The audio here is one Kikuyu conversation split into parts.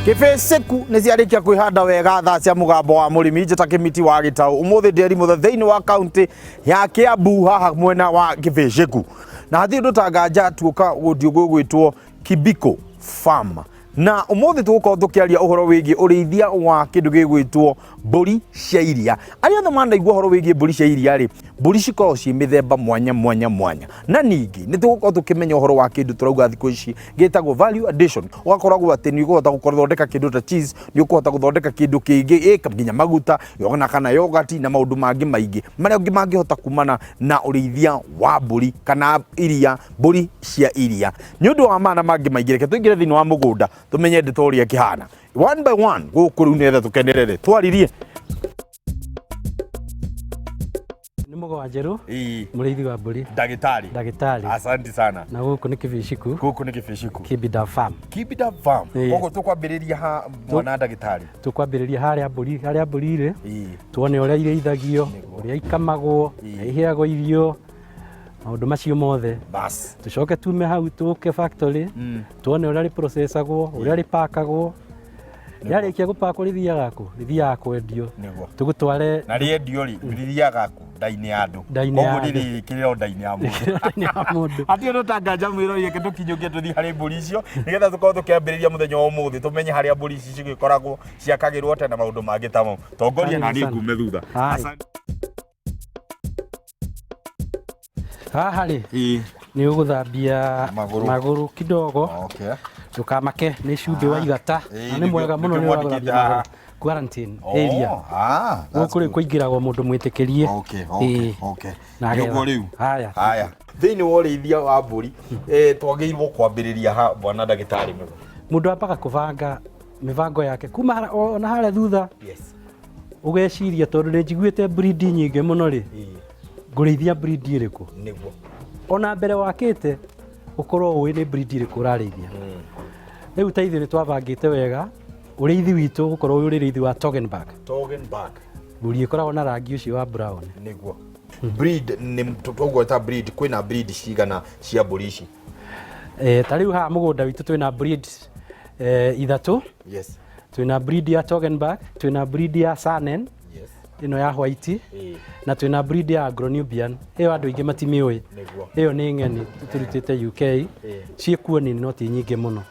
Kĩbĩcĩku nĩ ciarĩkia kwĩhanda wega thaa cia mũgambo wa mũrĩmi njĩta kĩmiti wa gĩtaũ. Ũmũthĩ ndĩ Rimutha thĩinĩ wa kaunti ya Kĩambu haha mwena wa Kĩbĩcĩku, na hatirĩ ũndũ ta nganja tuoka gũthiĩ gũgwĩtwo Kibiko Farm, na ũmũthĩ tũgũkorwo tũkĩaria ũhoro wĩgiĩ ũrĩithia wa kĩndũ gĩgwĩtwo mbũri cia iria. Arĩa othe manaigua ũhoro wĩgiĩ mbũri cia iria rĩ, mbũri cikoragwo ciĩ mĩthemba mwanya mwanya mwanya, na ningĩ nĩ tũgũkorwo tũkĩmenya ũhoro wa kĩndũ tũrauga thikũ ici gĩtagwo value addition. Ũgakoragwo atĩ nĩ ũkũhota gũthondeka kĩndũ ta cheese, nĩ ũkũhota gũthondeka kĩndũ kĩngĩ nginya maguta ona kana yogurt na maũndũ mangĩ maingĩ marĩa ũngĩ mangĩhota kumana na ũrĩithia wa mbũri kana iria, mbũri cia iria. Nĩ ũndũ wa mana mangĩ maingĩ, reke tũingĩre thĩinĩ wa mũgũnda tũmenye ndeto ũrĩa ĩkĩhana one by one gũkũ rĩu nĩgetha tũkenerere twaririe. Nĩ mũgwa njerũ, mũrĩithi wa mbũri. Ndagĩtarĩ. Ndagĩtarĩ. Asante sana. Na gũkũ nĩ Kĩbĩciku. Gũkũ nĩ Kĩbĩciku. Kibida Farm. Kibida Farm. Koguo tũkwambĩrĩria ha, mwana ndagĩtarĩ? Tũkwambĩrĩria harĩa mbũri, harĩa mbũri irĩ, tuone ũrĩa irĩithagio, ũrĩa ikamagwo, na iheagwo irio, maũndũ macio mothe. Bas. Tũcoke tume hau tũke factory, tuone ũrĩa rĩprocessagwo, ũrĩa rĩpakagwo. Rĩarĩkia gũpakwo rĩthiaga kũ? Rĩthiaga kwendio. Tũgũtware. Na rĩendio rĩ, rĩthiaga kũ? Nda-inĩ ya andũ. Nda-inĩ ya Koguo andũ. rĩrĩkĩrĩrwo nda-inĩ ya mũndũ. Nda-inĩ ya mũndũ. Hatirĩ ũndũ ta nganja mwĩrori, reke tũkinyũkie tũthiĩ harĩ mbũri icio nĩgetha tũkorwo tũkĩambĩrĩria mũthenya wa ũmũthĩ, tũmenye harĩa mbũri ici cigĩkoragwo ciakagĩrwo atĩa na maũndũ mangĩ ta mau. Tongoria na niĩ Karibu sana. ngume thutha. Hai. Asante. Haha rĩ, nĩ ũgũthambia Magũrũ. magũrũ kidogo. Ndũkamake nĩ cumbĩ wa igata. Na nĩ mwega mũno nĩkĩo nĩ mwandĩkĩte ũgũthambia haha. magũrũ. Quarantine area. That's Gũkũ rĩ good. kũingĩragwo mũndũ mwĩtĩkĩrie. Na Nĩguo getha. rĩu. Haya. Haya, thĩinĩ wa ũrĩithia wa mbũri, twagĩrĩirwo kwambĩrĩria ha, bwana ndagĩtarĩ mũno? Mũndũ ambaga kũbanga mĩbango yake kuma ona harĩa thutha. Ũgeciria, tondũ nĩ njiguĩte breed nyingĩ mũno rĩ, ngũrĩithia breed ĩrĩkũ? Ona mbere wakĩte ũkorwo ũĩ nĩ breed ĩrĩkũ ũrarĩithia. Rĩu ta ithuĩ nĩ twabangĩte wega ũrĩithi witũ gũkorwo wĩ ũrĩithi wa Toggenburg. Toggenburg. Mbũri ĩkoragwo na rangi ũcio wa brown. Nĩguo breed nĩ tũgweta breed, kwĩna breed cigana cia mbũri ici? Ta rĩu haha mũgũnda witũ twĩna breed ithatũ. Twĩna breed ya Toggenburg, twĩna breed ya Saanen, ĩno ya white, na twĩna breed ya Agronubian. Ĩyo andũ aingĩ matimĩũĩ. Ĩyo nĩ ng'eni tũrutĩte UK. Ciĩkuo nini no ti nyingĩ mũno.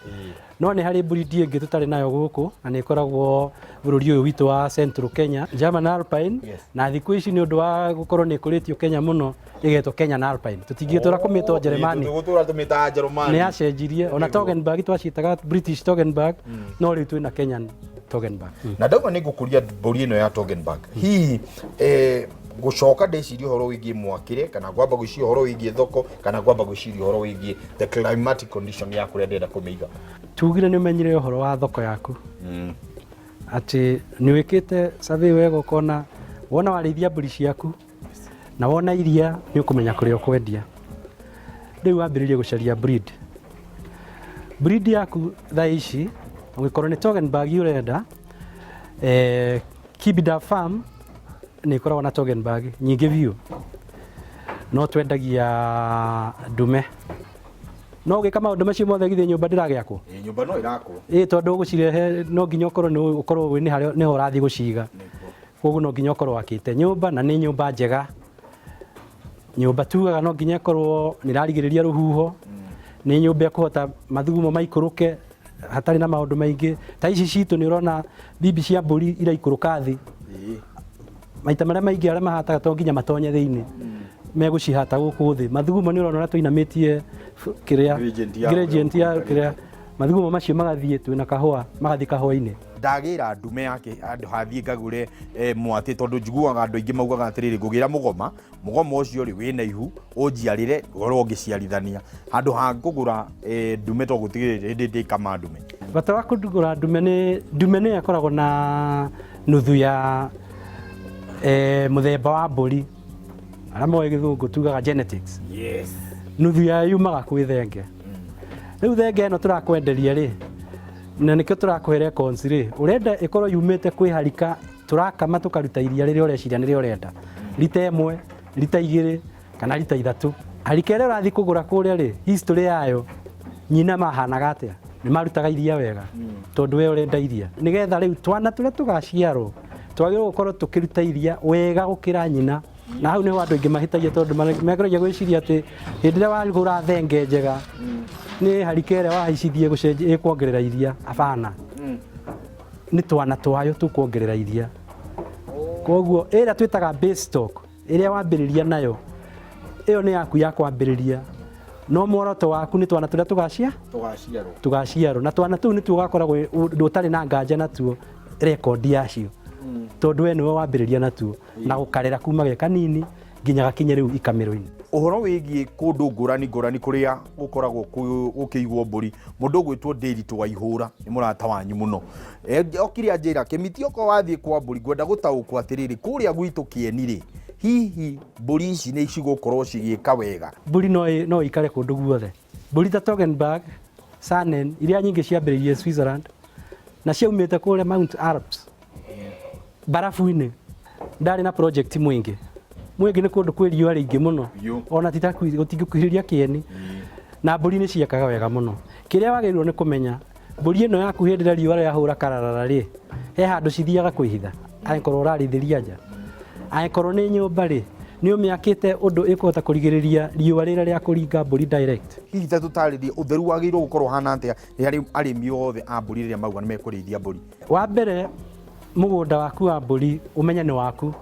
No nĩ harĩ breed ĩngĩ tũtarĩ nayo gũkũ na nĩ ĩkoragwo bũrũri ũyũ witũ wa Central Kenya, German Alpine. Na thikũ ici nĩ ũndũ wa gũkorwo nĩ ĩkũrĩtio Kenya mũno, ĩgetwo Kenyan Alpine. Tũtingĩtũra kũmĩtwo Njeremani. Tũgũtũra tũmĩtaga Njerumani. Nĩ yacenjirie. Ona Toggenburg twaciĩtaga British Toggenburg, no rĩu twĩna Kenyan Toggenburg. Na ndauga nĩ ngũkũria mbũri ĩno ya Toggenburg, hihi gũcoka ndĩcirie ũhoro wĩgiĩ mwakĩre, kana ngwamba gwĩciria ũhoro wĩgiĩ thoko, kana ngwamba gwĩciria ũhoro wĩgiĩ the climatic condition ya kũrĩa ndĩrenda kũmĩiga? Tugire nĩ ũmenyire ũhoro wa thoko yaku, atĩ nĩ wĩkĩte survey wega, ũkona wona warĩithia mbũri ciaku na wona iria nĩ ũkũmenya kũrĩa ũkwendia. Rĩu wambĩrĩrie gũcaria breed yaku. Thaa ici ũngĩkorwo nĩ Toggenburg ũrenda, Kibida Farm nĩ ĩkoragwo na Toggenburg nyingĩ biũ, no twendagia ndume. No ũgĩka maũndũ macio mothe, githĩ nyũmba ndĩragĩakwo? Ĩ, nyũmba no ĩrakwo. Ĩ, tondũ ũgũcirehe no nginya ũkorwo nĩ ũkorwo wĩ nĩ harĩa nĩho ũrathiĩ gũciga. Koguo no nginya ũkorwo wakĩte nyũmba, na nĩ nyũmba njega. Nyũmba tugaga no nginya ĩkorwo nĩ ĩrarigĩrĩria rũhuho, nĩ nyũmba ĩkũhota mathugumo maikũrũke hatarĩ na maũndũ maingĩ. Ta ici citũ nĩ ũrona bibi cia mbũri iraikũrũka thĩ. Maita marĩa maingĩ arĩa mahataga to nginya matonye thĩinĩ, megũcihata gũkũ thĩ. Mathugumo nĩ ũrona ũrĩa tũinamĩtie kĩrĩa Gradient ya gradient ya kĩrĩa, mathugumo macio magathiĩ, twĩna kahũa, magathiĩ kahũa-inĩ. Ndagĩra ndume yake handũ hathiĩ ngagũre mwatĩ, tondũ njiguaga andũ aingĩ maugaga atĩrĩrĩ, ngũgĩra mũgoma, mũgoma ũcio rĩ wĩna ihu ũnjiarĩre ngorwo ngĩciarithania handũ ha kũgũra ndume, to gũtigĩrĩra hĩndĩ ndĩkama ndume. Bata wa kũgũra ndume nĩ ndume nĩyo ĩkoragwo na nuthu ya mũthemba wa mbũri. Arĩa moĩ gĩthũngũ tugaga genetics. Nuthu yayo yumaga kwĩ thenge. Rĩu thenge ĩno tũrakwenderia rĩ, na nĩkĩo tũrakũhe records rĩ, ũrenda ĩkorwo yumĩte kwĩ harika tũrakama tũkaruta iria rĩrĩa ũreciria nĩrĩo ũrenda, rita 1, rita 2 kana rita 3. Harika ĩrĩa ũrathiĩ kũgũra kũrĩa rĩ, history yayo, nyina mahanaga atĩa, Nĩ marutaga iria wega tondũ we ũrenda iria nĩgetha rĩu twana tũrĩa tũgaciarwo twagĩrĩirwo gũkorwo tũkĩruta iria wega gũkĩra nyina. Na hau nĩho andũ aingĩ mahĩtagia tondũ mekũgeria gwĩciria atĩ hĩndĩ ĩrĩa wagũra thenge njega nĩ harika ĩrĩa wahaicithie gũcenjia ĩkuongerera iria. Abana, nĩ twana twayo tũkuongerera iria. Koguo ĩrĩa twĩtaga base stock, ĩrĩa wambĩrĩria nayo, ĩyo nĩ yaku ya kwambĩrĩria, no muoroto waku nĩ twana tũrĩa tũgacia Tũgaciarwo. Tũgaciarwo. Na twana tũu nĩtuo ũgakoragwo ũtarĩ na nganja natuo rekondi yacio, tondũ we nĩwe wambĩrĩria natuo na gũkarera kuma ge kanini nginya gakinye rĩu ikamĩro-inĩ. Ũhoro wĩgiĩ kũndũ ngũrani ngũrani kũrĩa gũkoragwo gũkĩigwo mbũri, mũndũ ũgwĩtwo Ndĩritũ wa Ihũra nĩ mũrata wanyu mũno. Okire anjĩra kĩmiti okorwo wathiĩ kwa mbũri, ngwenda gũtaũkwo atĩrĩrĩ, kũrĩa gwitũ Kĩeni rĩ, hihi mbũri ici nĩ cigũkorwo cigĩka wega? Mbũri no ĩikare kũndũ guothe. Mbũri ta Toggenburg, Saanen, iria nyingĩ ciambĩrĩirie Switzerland na ciaumĩte kũrĩa Mount Alps barabu-inĩ. Ndarĩ na project Mwingi. Mwingi nĩ kũndũ kwĩ riũa rĩingĩ mũno. Biũ. Ona ti ta gũtingĩkuhĩrĩria kĩeni. Na mbũri nĩ ciekaga wega mũno. Kĩrĩa wagĩrĩirwo nĩ kũmenya, mbũri ĩno yaku hĩndĩ ĩrĩa riũa rĩahũra kararara rĩ, he handũ cithiaga kwĩhitha angĩkorwo ũrarĩithĩria nja. Angĩkorwo nĩ nyũmba rĩ, nĩ ũmĩakĩte ũndũ ĩkũhota kũrigĩrĩria riũa rĩrĩa rĩa kũringa mbũri direct? Hihi ta tũtarĩrie ũtheru wagĩrĩirwo gũkorwo ũhana atĩa harĩ arĩmi othe a mbũri rĩrĩa mauga nĩ mekũrĩithia mbũri? Wa mbere, mũgũnda waku wa mbũri ũmenye nĩ waku.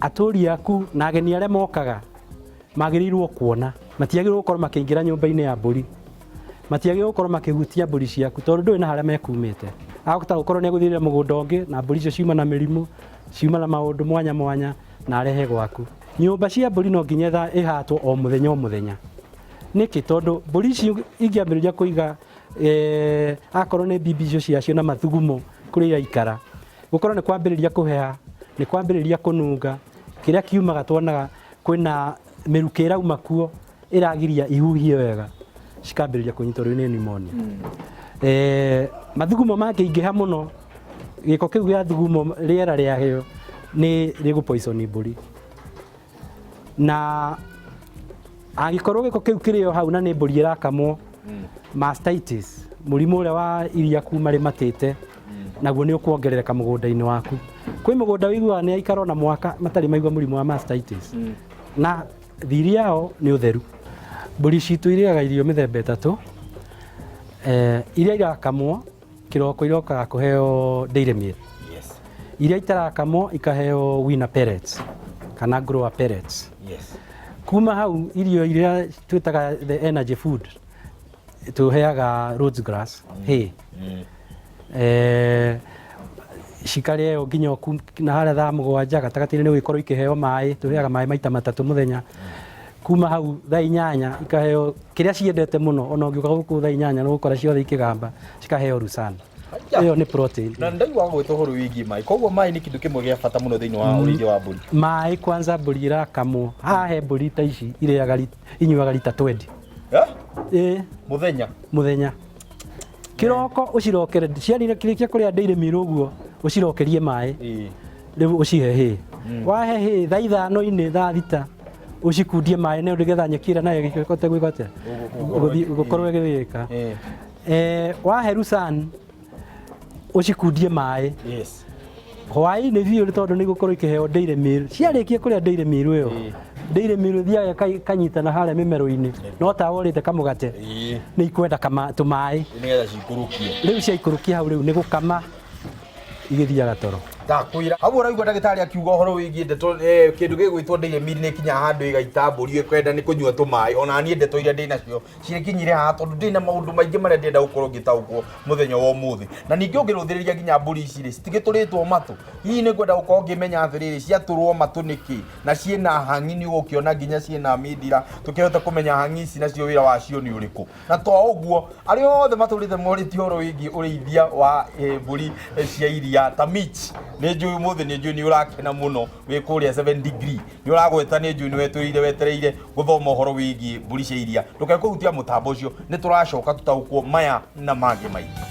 Atũri aku na ageni arĩa mokaga magĩrĩirwo kuona. Matiagĩrĩirwo gũkorwo makĩingĩra nyũmba-inĩ ya mbũri. Matiagĩrĩirwo gũkorwo makĩhutia mbũri ciaku tondũ ndũĩ na harĩa mekumĩte. Ahota gũkorwo nĩ egũthiĩrĩra mũgũnda ũngĩ na mbũri icio ciuma na mĩrimũ, ciuma na maũndũ mwanya mwanya na arehe gwaku. Nyũmba cia mbũri no nginya ĩhatwo o mũthenya o mũthenya. Nĩkĩ? Tondũ mbũri ici ingĩambĩrĩria kũiga akorwo nĩ mbimbi icio ciacio na mathugumo kũrĩa iraikara, gũkorwo nĩ kwambĩrĩria kũheha, nĩ kwambĩrĩria kũnunga, kĩrĩa kiumaga tuonaga kwĩna mĩrukĩ ĩrauma kuo ĩragiria ihuhie wega, cikambĩrĩria kũnyitwo rĩu nĩ pneumonia. Mathugumo mangĩingĩha mũno, gĩko kĩu gĩa thugumo, rĩera rĩayo nĩ rĩgũ poison mbũri. Na angĩkorwo gĩko kĩu kĩrĩ o hau na nĩ mbũri ĩrakamwo, mastitis, mũrimũ ũrĩa wa iria kuma rĩmatĩte, naguo nĩ ũkuongerereka mũgũnda-inĩ waku. Kwĩ mũgũnda ũiguaga nĩ aikara ona mwaka matarĩ maigua mũrimũ wa mastitis, na thiri yao nĩ ũtheru. Mbũri citũ irĩaga irio mĩthemba ĩtatũ. Iria irakamwo kĩroko irokaga kũheo dairy meal. Iria itarakamwo ikaheo weaner pellets kana grower pellets. Kuma hau, irio iria twĩtaga the energy food, tũheaga Rhodes grass hay. Cikarĩo nginya na harĩa thaa 7 gatagatĩ-inĩ nĩ gũgĩkorwo ikĩheo maĩ. Tũheaga maĩ maita matatũ mũthenya. Kuma hau thaa 8 ikaheo kĩrĩa ciendete mũno. Ona ũngĩũka gũkũ thaa 8 nĩ ũgũkora ciothe ikĩgamba, cikaheo lucerne. Ĩyo nĩ protein. Na ndaigua gwĩtwo ũhoro wĩgiĩ maĩ, koguo maĩ nĩ kĩndũ kĩmwe gĩa bata mũno thĩinĩ wa ũrĩithia wa mbũri. Maĩ kwanza, mbũri irakamwo haha, he mbũri ta ici irĩaga inyuaga rita 20. Eh? Ĩĩ. Mũthenya? Mũthenya. Kĩroko ũcirokere, ciarĩkia kĩrĩkia kũrĩa dairy meal ũguo, ũcirokerie maĩ. Rĩu ũcihe hay. Wahe hay thaa 5-inĩ, thaa 6 ũcikundie maĩ nĩ nĩgetha nyeki ĩrĩa nayo ĩhote gwĩka atĩa? Gũkorwo ĩgĩthĩĩka. Wahe lucerne ũcikundie maĩ. Hwaĩ-inĩ biũ, nĩ tondũ nĩ igũkorwo ikĩheo dairy meal. Ciarĩkia kũrĩa dairy meal ĩyo, dairy meal ĩthiaga ĩkanyitana harĩa mĩmero-inĩ, no tawa ũrĩte kamũgate, nĩ ikwenda tũmaĩ. Nĩgetha cikũrũkie. Rĩu ciaikũrũkia hau, rĩu nĩ gũkama igĩthiaga toro. Ndakwĩra hau ũraigua ndagĩtarĩ akiuga ũhoro wĩgiĩ ndeto kĩndũ gĩgwĩtwo dairy meal nĩ kinyaga handũ ĩgaita mbũri ĩkwenda nĩ kũnyua tũmaĩ. Ona niĩ ndeto iria ndĩ nacio ciĩkinyire haha tondũ ndĩ na maũndũ maingĩ marĩa ndĩrenda gũkorwo ngĩtaũkwo mũthenya wa ũmũthĩ. Na ningĩ ũngĩrũthĩrĩria nginya mbũri ici rĩ, citigĩtũrĩtwo matũ. Hihi nĩ ngwenda gũkorwo ngĩmenya atĩrĩrĩ, ciatũrwo matũ nĩkĩ? Na ciĩna hang'i, nĩ ũgũkĩona nginya ciĩna mindira, tũkĩhote kũmenya hang'i ici nacio wĩra wacio nĩ ũrĩkũ. Na to ũguo, arĩa othe matũrĩte morĩtie ũhoro wĩgiĩ ũrĩithia wa mbũri cia iria ta Mitch, nĩ njũĩ ũmũthĩ, nĩ njũĩ nĩ ũrakena mũno wĩ kũrĩa 7 degree, nĩ ũragweta, nĩ njũĩ nĩ wetũrĩire wetereire gũthoma ũhoro wĩgiĩ mbũri cia iria. Ndũkae kũhutia mũtambo ũcio, nĩ tũracoka tũtaũkwo maya na mangĩ maingĩ.